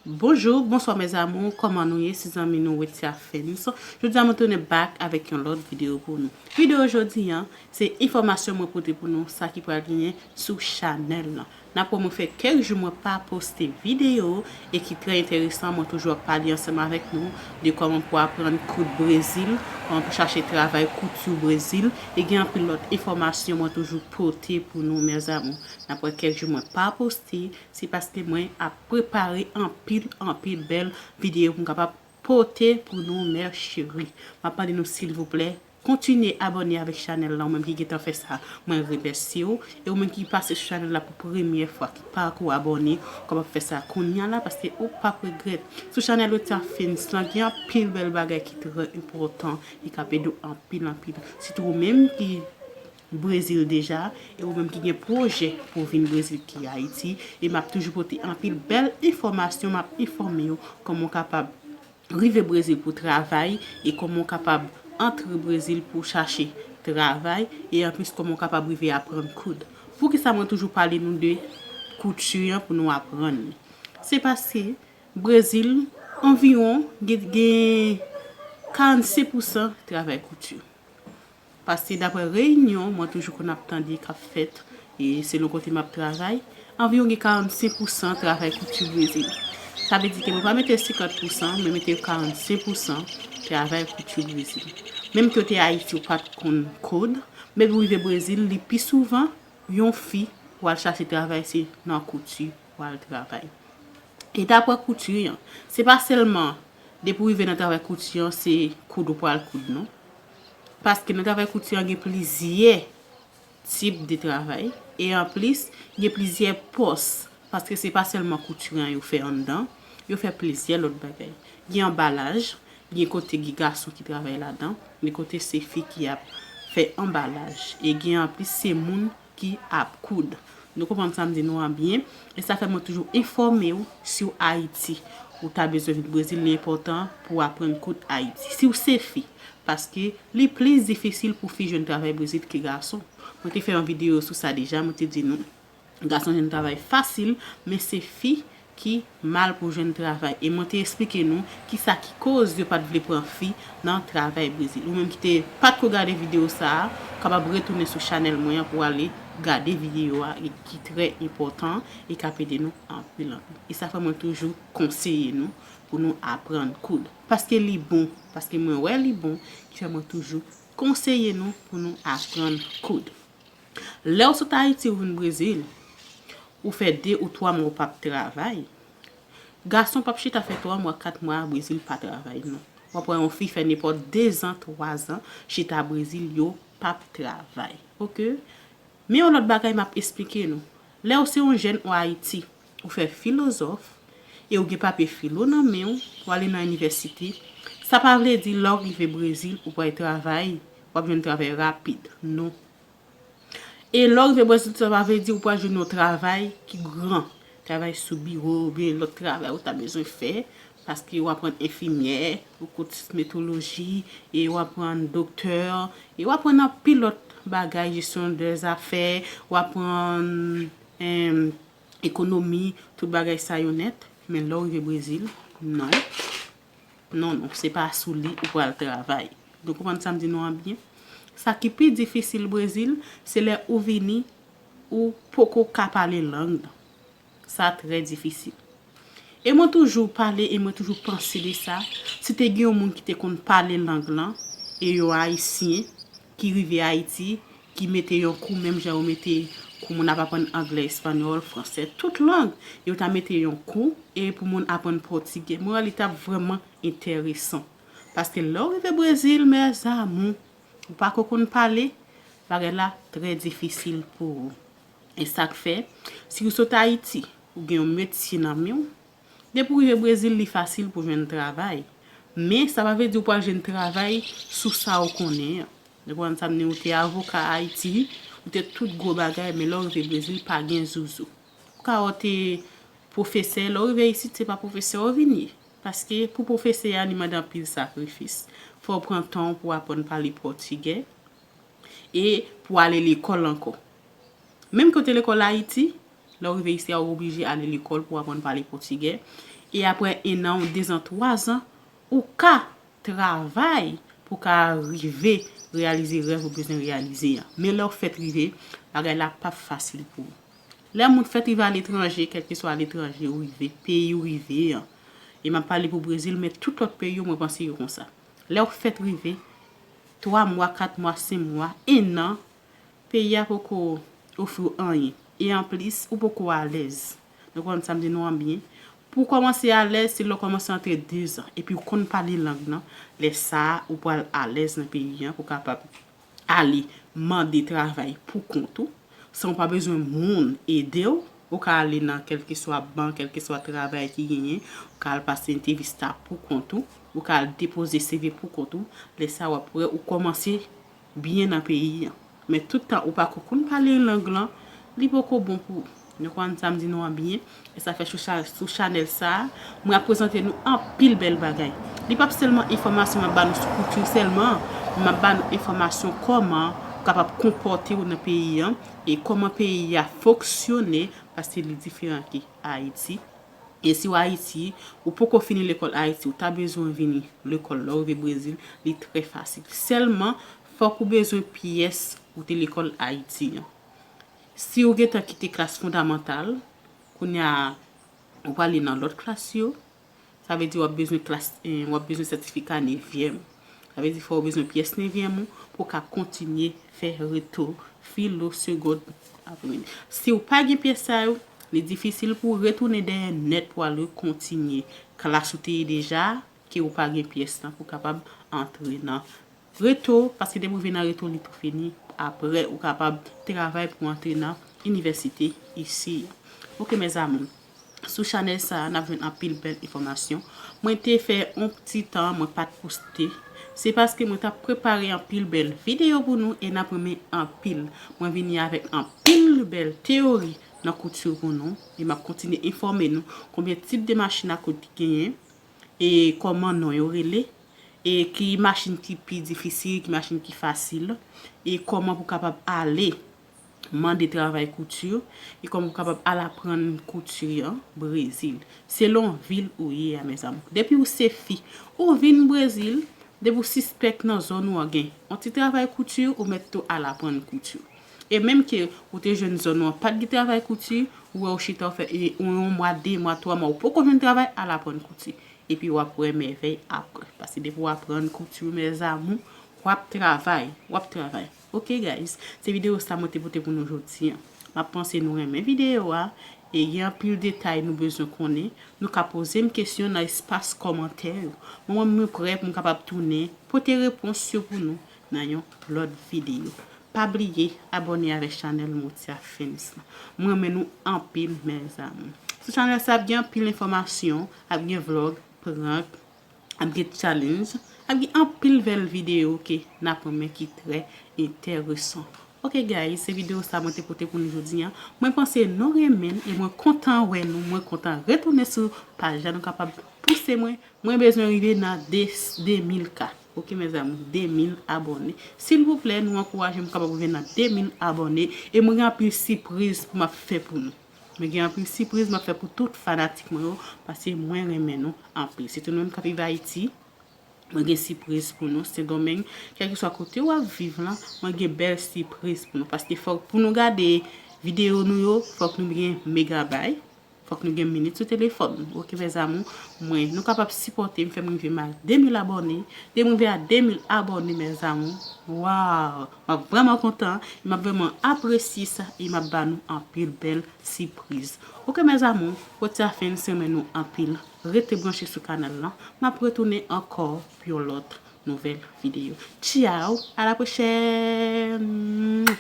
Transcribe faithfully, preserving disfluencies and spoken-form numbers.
Bonjou, bonswa mes amours, kòman nou ye? Se zanmi nou Wetia Fens. Jodi a mwen tounen back avèk yon lòt videyo pou nou. Videyo jodi a, se enfòmasyon mwen pote pou nou, sa ki pral genyen sou chanèl lan. N ap wè mwen fè kèk jou mwen pa poste videyo e ki trè enteresan, mwen toujou ap pale ansanm avèk nou de kòman pou aprann koud Brezil, kòman pou chache travay kouti Brezil, e gen anpil lòt enfòmasyon mwen toujou pote pou nou mes amours. N ap wè kèk jou mwen pa poste, se paske mwen ap prepare anpil, anpil bèl videyo pou m kapab pote pou nou mes chéries. M ap mande nou silvouplè, kontinye abòne avèk chanèl lan, ou menm ki gentan fè sa, mwen remèsye w. E ou menm ki pase sou chanèl la pou premyè fwa, ki pako abòne, ou kapab fè sa kounye a la, paske ou p ap regrèt. Sou chanèl Wetia Fens lan, gen anpil bèl bagay ki trè enpòtan e k ap ede w anpil, anpil. Sitou ou menm ki Brezil deja, e ou menm ki gen pwojè pou vin Brezil ki Ayiti, e m ap toujou pote anpil bèl enfòmasyon, m ap enfòme w kòman w kapab rive Brezil pou travay, e kòman w kapab antre Brezil pou chache travay, e anplis kòman w kapab rive aprann koud. Poukisa mwen toujou pale nou de kouti an pou nou aprann li? Se paske Brezil, anviwon, gen, gen karannsenk pousan travay kouti. Paske daprè reyinyon mwen toujou konn ap tande k ap fèt, e selon kote m ap travay, anviwon gen karannsenk pousan travay kouti Brezil. Sa vle di ke mwen pa mete senkant pousan, mwen mete karannsenk pousan travay kouti Brezil. Menm ke w te Ayiti, ou pa t konn koud, men pou rive Brezil, li pi souvan yon fi w al chache travay, se nan kouti w al travay. E daprè kouti an, se pa sèlman depi w rive nan travay kouti an, se koud ou pral koud, non. Paske nan travay kouti an, gen plizyè tip de travay. E anplis, gen plizyè pòs. Paske se pa sèlman kouti an yo fè anndan, yo fè plizyè lòt bagay. Gen anbalaj, gen kote gen gason ki travay ladan, gen kote se fi ki ap fè anbalaj. E gen anplis se moun ki ap koud. Nou konprann sa m di nou an byen. E sa fè mwen toujou enfòme w, si w Ayiti, ou ta bezwen vin Brezil, li enpòtan pou w aprann koud Ayiti. Si w se fi, paske li plis difisil pou fi jwenn travay Brezil ke gason. Mwen te fè yon videyo sou sa deja, mwen te di nou, gason jwenn travay fasil, men se fi ki mal pou jwenn travay. E mwen te esplike nou kisa ki koz yo pa t vle pran fi nan travay Brezil. Ou menm ki te pa t ko gade videyo sa a, ou kapab retounen sou chanèl mwen an pou w ale gade videyo a e ki trè enpòtan e k ap ede nou anpil, anpil. E sa fè mwen toujou konseye nou pou nou aprann koud. Paske li bon, paske mwen wè li bon, ki fè mwen toujou konseye nou pou nou aprann koud. Lè w sot Ayiti, ou vin Brezil, ou fè de ou twa mwa ou p ap travay, gason p ap chita fè twa mwa, kat mwa Brezil pa travay, non. W ap wè yon fi fè nenpòt dezan, twazan, chita Brezil, yo p ap travay. Oke? Men yon lòt bagay m ap esplike nou. Lè w se yon jèn ou Ayiti, ou fè filozòf, e ou gen papye filo nan men w, w ale nan inivèsite, sa pa vle di lè w rive Brezil, ou pral travay, w ap jwenn travay rapid. Non. E lè w rive Brezil, sa pa vle di ou pral jwenn yon travay ki gran. Travay sou biwo oubyen lòt travay ou ta bezwen fè, paske w aprann enfimyè, ou kosmetoloji, e w aprann doktè, e w aprann anpil lòt bagay, jesyon dèzafè, w aprann, em, ekonomi, tout bagay sa yo nèt. Men lè w rive Brezil, non. Non, non, se pa sou li ou pral travay. Nou konprann sa m di nou an byen? Sa ki pi difisil Brezil, se lè ou vini, ou poko ka pale lang nan. Sa trè difisil. E mwen toujou pale e mwen toujou panse de sa. Si te gen yon moun ki te konn pale lang lan, e yon Ayisyen ki rive Ayiti, ki mete yon kou, menm jan yo mete kou moun ap aprann anglè, espanyòl, fransè, tout lang, yo ta mete yon kou, e pou moun aprann pòtigè. Mwen wè li t ap vrèman enteresan. Paske lè w rive Brezil, mes amours, ou pa ko konn pale, bagay la trè difisil pou ou. E sa k fè, si w sot Ayiti, ou gen yon metye nan men w, depi w rive Brezil, li fasil pou jwenn travay. Men, sa pa vle di w pral jwenn travay sou sa w konnen an. Nou konprann sa m di, ou te avoka Ayiti, ou te tout gwo bagay, men lè w rive Brezil, pa gen zouzou. Ou ka wè w te pwofesè, lè w rive isit, se pa pwofesè w vin ye. Paske pou pwofesè a, li mande anpil sakrifis. Fò w pran tan w pou w aprann pale pòtigè e pou w ale lekòl ankò. Menm ke w te lekòl Ayiti, lè w rive isi a, ou oblije ale lekòl pou w aprann pale pòtigè. E apre en an, ou dezan, twazan, ou ka travay pou ka rive reyalize rèv ou bezwen reyalize an. Men lè w fèt rive, bagay la p ap fasil pou ou. Lè moun fèt rive aletranje, kèlkeswa aletranje ou rive, peyi ou rive an, e m ap pale pou Brezil, men tout lòt peyi yo, mwen panse yo konsa. Lè w fèt rive, twa mwa, kat mwa, senk mwa, en an, peyi a poko ofri w anyen. E anplis, ou poko alèz. Nou konn sa m di nou an byen. Pou w kòmanse alèz, se lè w kòmanse antre dezan. Epi w konn pale lang nan. Lè sa a, ou pral alèz nan peyi an pou w kapab ale mande travay pou kont ou, san w pa bezwen moun ede w. Ou ka ale nan kèlkeswa bank, kèlkeswa travay ki genyen, ou ka al pase entèvista pou kont ou, ou ka al depoze C V pou kont ou. Lè sa a, w ap wè ou kòmanse byen nan peyi an. Men tout tan ou pa ko konn pale lang lan, li poko bon pou ou. Nou konn sa m di nou an byen. E sa fè sou cha-, sou chanèl sa a, mwen ap prezante nou anpil bèl bagay. Li p ap sèlman enfòmasyon m ap ba nou sou kouti sèlman, m ap ba nou enfòmasyon kòman ou kapab konpòte w nan peyi an, e kòman peyi a fonksyone, paske li diferan ke Ayiti. E si w Ayiti, ou poko fini lekòl Ayiti, ou ta bezwen vini lekòl lè w rive Brezil, li trè fasil. Sèlman, fòk ou bezwen pyès ou te lekòl Ayiti an. Si w gentan kite klas fondamantal, kounye a, ou prale nan lòt klas yo, sa vle di w ap bezwen klas, eh, w ap bezwen sètifika nevyèm. Sa vle di fò w bezwen pyès nevyèm ou pou w ka kontinye fè reto filo segond apre. Si w pa gen pyès sa yo, li difisil pou w retounen dèyè nèt pou w al rekontinye klas ou te ye deja, ke ou pa gen pyès lan pou w kapab antre nan reto, paske depi w vin nan reto, li tou fini. Apre, ou kapab travay pou w antre nan inivèsite isi. Oke, mes amours. Sou chanèl sa a, n ap jwenn anpil bèl enfòmasyon. Mwen te fè yon ti tan, mwen pa t poste. Se paske mwen t ap prepare anpil bèl videyo pou nou e n ap renmen anpil. Mwen vini avèk anpil bèl teyori nan kouti pou nou. E m ap kontinye enfòme nou konbyen tip de machin a koud ki genyen, e kòman non yo rele, e ki machin ki pi difisil, ki machin ki fasil, e kòman pou kapab ale mande travay kouti, e kòman pou kapab al aprann kouti an Brezil, selon vil ou ye a, mes amours. Depi ou se fi, ou vin Brezil, depi ou sispèk nan zòn ou an gen yon ti travay kouti, ou mèt tou al aprann kouti. E menm ke ou te jwenn zòn ou an pa t gen travay kouti, ou wè ou chita, ou fè, e, yon mwa, de mwa, twa mwa, ou poko jwenn travay, al aprann kouti. Epi w ap wè mèvèy apre. Paske depi w aprann kouti, mes amours, w ap travay, w ap travay. Oke, guys, se videyo sa mwen te pote pou nou jodi an. M ap panse nou renmen videyo a, e gen anpil detay nou bezwen konnen. Nou ka poze m kesyon nan espas kòmantè yo. Mwen, mwen prè pou m kapab tounen pote repons yo pou nou nan yon lòt videyo. Pa bliye abòne avèk chanèl Motia Films lan. Mwen renmen nou anpil, mes amours. Sou chanèl sa ap gen anpil enfòmasyon, ap gen vlog, prank, ap gen challenge, ap gen anpil bèl videyo ke n ap renmen ki trè enteresan. Oke, guys, se videyo sa mwen te pote pou nou jodi an. Mwen panse nou renmen l e mwen kontan wè nou, mwen kontan retounen sou paj la, nou kapab pouse mwen. Mwen bezwen rive nan de, de mil K. Oke, mes amours, de mil abòne. Silvouplè, nou ankouraje m kapab rive nan de mil abòne. E mwen gen anpil sipriz pou m ap fè pou nou. Mwen gen anpil sipriz m ap fè pou tout fanatik mwen yo, paske mwen renmen nou anpil. Sitou nou menm k ap viv Ayiti, mwen gen sipriz pou nou. Sendomeng, kèlkeswa kote w ap viv lan, mwen gen bèl sipriz pou nou. Paske fòk pou nou gade videyo nou yo, fòk nou gen megabay. Fòk nou gen minit sou telefòn nou. Oke, mes amours, mwen, nou kapab sipòte m, fè m rive m a de mil abòne. Depi m rive a de mil abòne, mes amours, waw, m ap vrèman kontan, e m ap vrèman apresye sa, e m ap ba nou anpil bèl sipriz. Oke, mes amours, Motia Films renmen nou anpil. Rete branche sou kanal lan. M ap retounen ankò pou yon lòt nouvèl videyo. Tchao, à la prochaine!